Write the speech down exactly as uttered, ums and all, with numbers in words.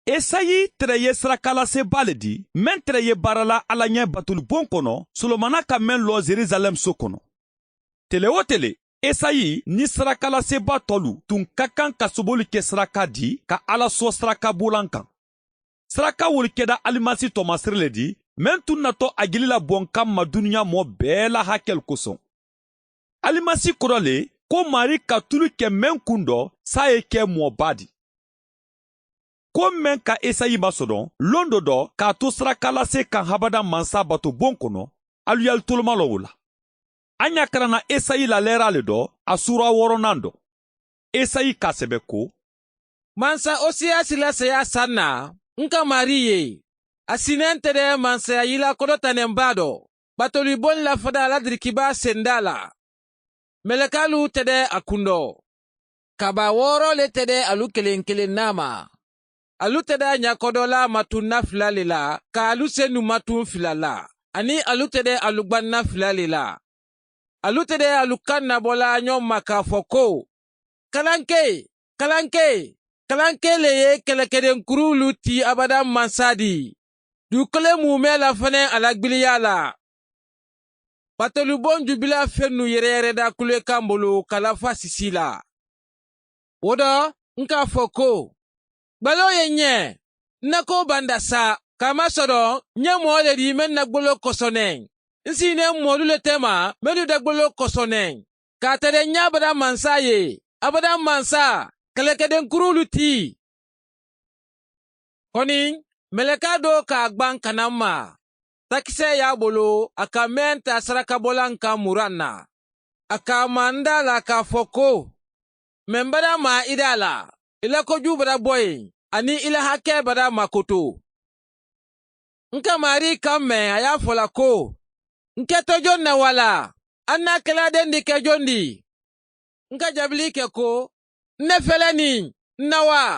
Esayi tere ye sarakalaseebaa le di, meŋ tere ye baara la Alla ñaabatoliboo kono, solomana ka meŋ loo yerusalɛm soo kono. Tele-wo-tele, esayi niŋ sarakalaseebaa tolu tuŋ ka kaŋ ka sobolu ke saraka di ka alla soo sarakaboola kaŋ. Sarakawolu keta alimasi tomasiri le di, meŋ tuŋ natoo a gili la boŋ kamma duniyaa moo bee la hakelu kosoŋ. Alimasi koto le, ko maarii ka tulu ke meŋ kuŋ do, saayi ye ke moo baa di. Ko meŋ ka esayi masodoŋ londo do ka a tu sarakalasee kaŋ habadaŋ mansa bato boŋ kono, alu ye alu tolomaloo wo la. A ña karanna esayi la leeraa le do, a suuraa wooronaŋ do. Esayi ka a sebe ko, mansa osiyasi la seeyaa saŋ na, n ka maarii ye. A si ne nte de mansaya yilaa koto taneŋ baa do, batoliboo la fadaa la dirikibaa sendaa la. Melekaalu te de a kundo. Kabaa wooroo le te de alu keleŋ keleŋ naa ma. Alu te de a ñakodolaa matuŋ na fila le la, ka alu sennu matuŋ fila la, aniŋ alu te de alu gbanna fila le la. Alu te de alu kaŋ na bolaa ñoŋ ma ka a fo ko, kalankee, kalankee, kalankee le ye kelekedenkuruulu tii abadaŋ mansa di, duukole muumee la fanaŋ a la gbiliyaa la. Batoliboo jubilaa fennu yereyereda kulekaŋ bulu ka lafa sisii la. Wo to, n ka a fo ko, gbaloo ye n ñee. N na koo banda sa, kaamasodoo, n ñe moo le di meŋ na gboloo koso neŋ. N siinee moolu le tema mennu dagboloo koso neŋ, ka a tara n ñaa badaŋ mansa ye, abadaŋ mansa, kelekedenkuruulu tii. Koniŋ, melekaa doo ka a gbaŋ ka na n ma. Takisee ye a bolo a ka meŋ taa sarakabolaŋ kaŋ muraŋ na. A ka a maa n daa la ka a fo ko, meŋ badaŋ maa i daa la, i la kojuu badaŋ boyiŋ, aniŋ i la hakkee badaŋ makoto. N ka maarii kaŋ meŋ a ye a fo la ko, n ke to joŋ na walla? Aŋ na a ke la dendi ke joŋ di? N ka jabili ke ko, n ne fele niŋ n na waa?